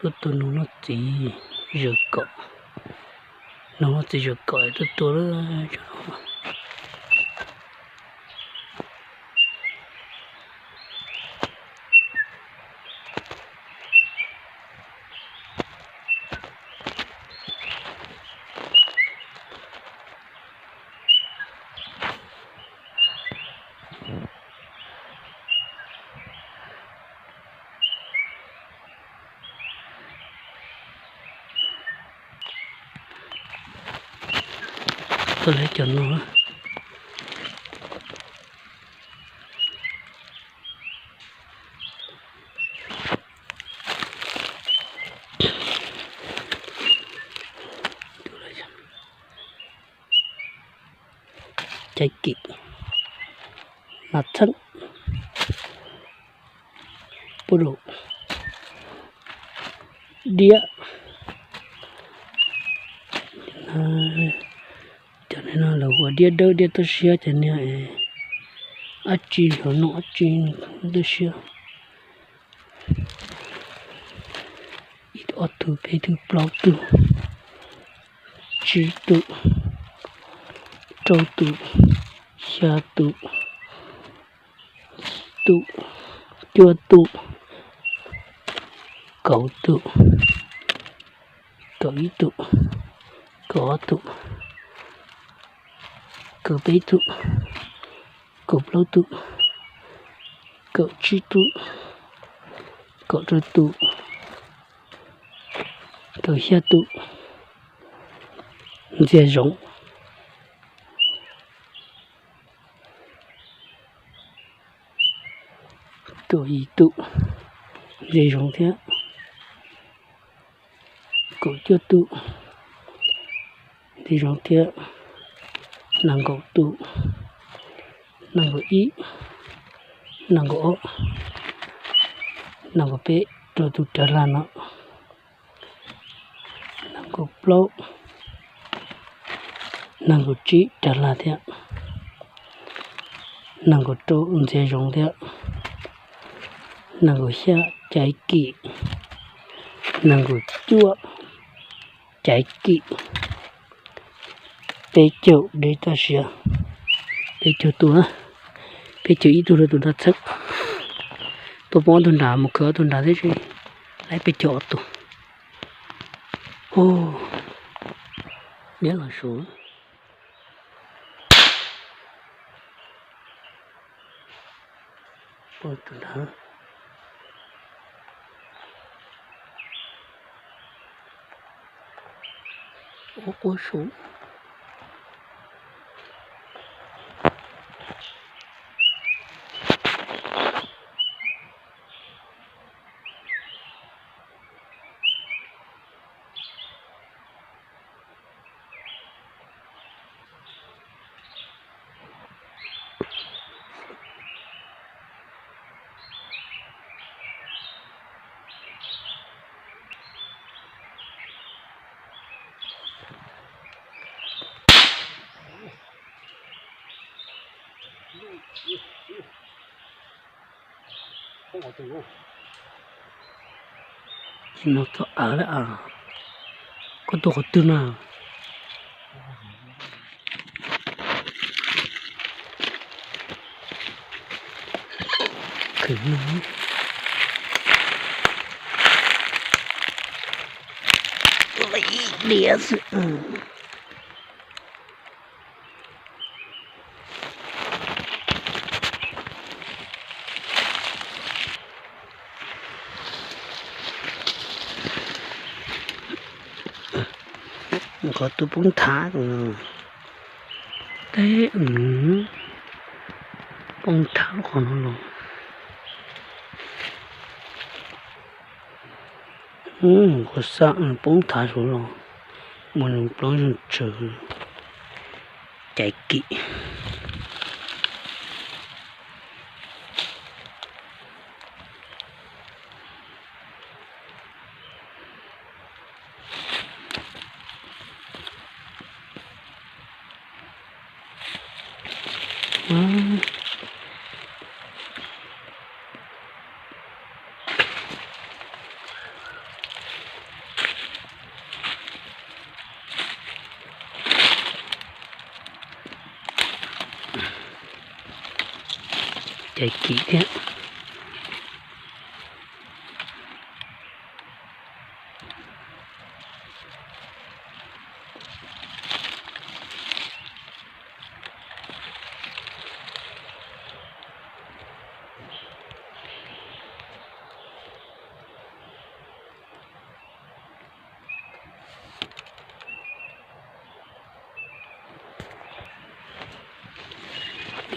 Tuaj tua noog noj txiv zaws kaum, noog noj txiv zaws kaum tuaj tua lawm. Tuaj lawv cov no. Caiv kim, nas txheeb, puab daum, diab. Cov no lawv hu ua diab dawb diab toj siab, cov niag dab tsi los noj dab tsi toj siab. Ib tug, ob tug, peb tug, plaub tug, tsib tug, rau tug, xya tug, tug, cuaj tug, kaum tug, kaum ib tug, kaum ob tug, kaum peb tug, kaum plaub tug, kaum tsib tug, kaum rau tug, kaum xya tug, ntxiag zoov, kaum yim tug, ntxiag zoov thiab, kaum cuaj tug, ntxiag zoov thiab, nees nkaum tug, nees nkaum ib, nees nkaum ob, nees nkaum peb, rau tug rav lag no, nees nkaum plaub, nees nkaum tsib, rav lag thiab, nees nkaum rau, ntxiag zoov thiab, nees nkaum xya, caiv kim, nees nkaum cuaj, caiv kim, peb caug deb toj siab, peb caug tug, peb caug ib tug rau tus nas txheeb. Tuaj poob ob tug nrad mus khwv ob tug nrad thiab, lawv peb caug ob tug. Niam los su. Tsis mus txog av lawm as. Koj tuaj qhov twg na? Qhov twg poob thav, teb poob thav qhov no los. Qhov xab poob thav saud los, mus nws plaub zeeg tsawv, caiv kim. Cais kim thiab.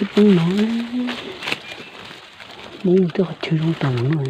Ib poob no, poob twb qhov chaw zoo tau no.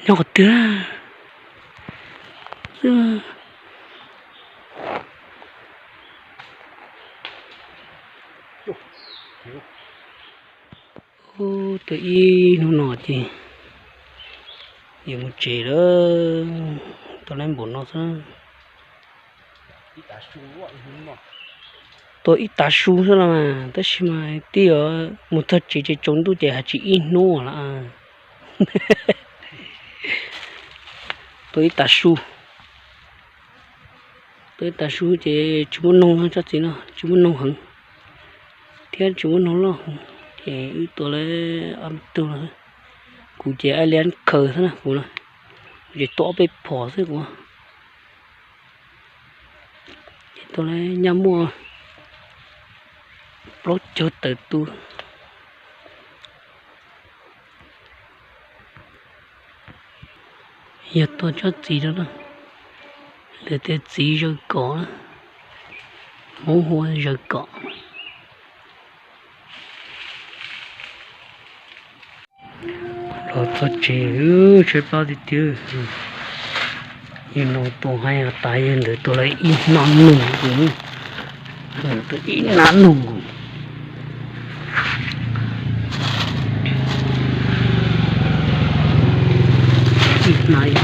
Nyob qhov twg? Ub, twb ib hnub no ces yuav mus tsev lawm, tau lawm npaum no xwb. Tua ib tav su xwb los mas, tab sis mas twb yuav mus txog tsev ces tsaus ntuj ces haj tsis ib hnub lawm. Tua ib tav su, tua ib tav su ces tsis muaj noog, tsob txiv no tsis muaj noog heev thiab tsis muaj noog loj heev, ces wb tua lawm ob tug no. Kuv ces ai liab khaws xwb na, kuv ces tua ob peb phom xwb kuv. Ces tua lawm nyaj muaj plaub caug tawm tus. Yog tua tsob txiv no na, lawv tias txiv zaws kom, Hmoob hu ua zaws kom. Los txog tsev, tshaib plab tiag tiag. Yawg no tua haib tas, yawg ntawd tua lawm ib hnab noog, tua ib hnab noog. Ib hnab no.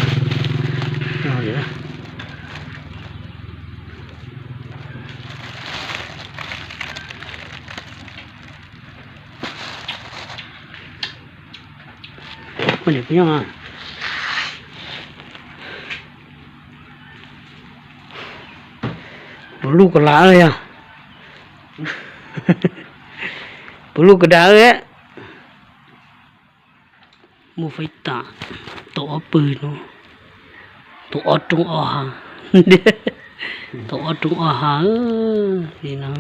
Ua niam kuv nyob, puas luj kos lav yog? Puas luj kos dav? Muaj faib tam, tau ob pwg no, tau ob roob ob hav, tau ob roob ob hav li no.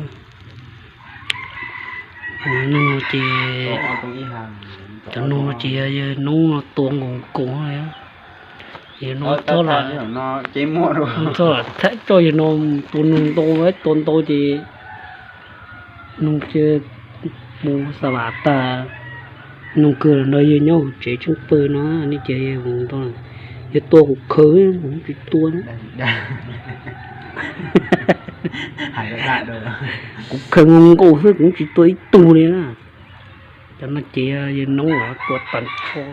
Ces cov noog no ces yawg noob no tua nkaus nkaus, yawg noob txhob lam, txhob lam thaij coj yawg no tua noog ntau, tua ntau ces noog cia mus xa vam tag. Noog kawg no yawg nyob hauv tsev tsheej pawg no, nej cia yawg mus ntau, yawg tua kuv khaws, kuv tsis tua. Kuv khaws nkaus nkaus xwb, kuv tsis tua ib tug li na. Cov no ces yawg noob tua tag nrho.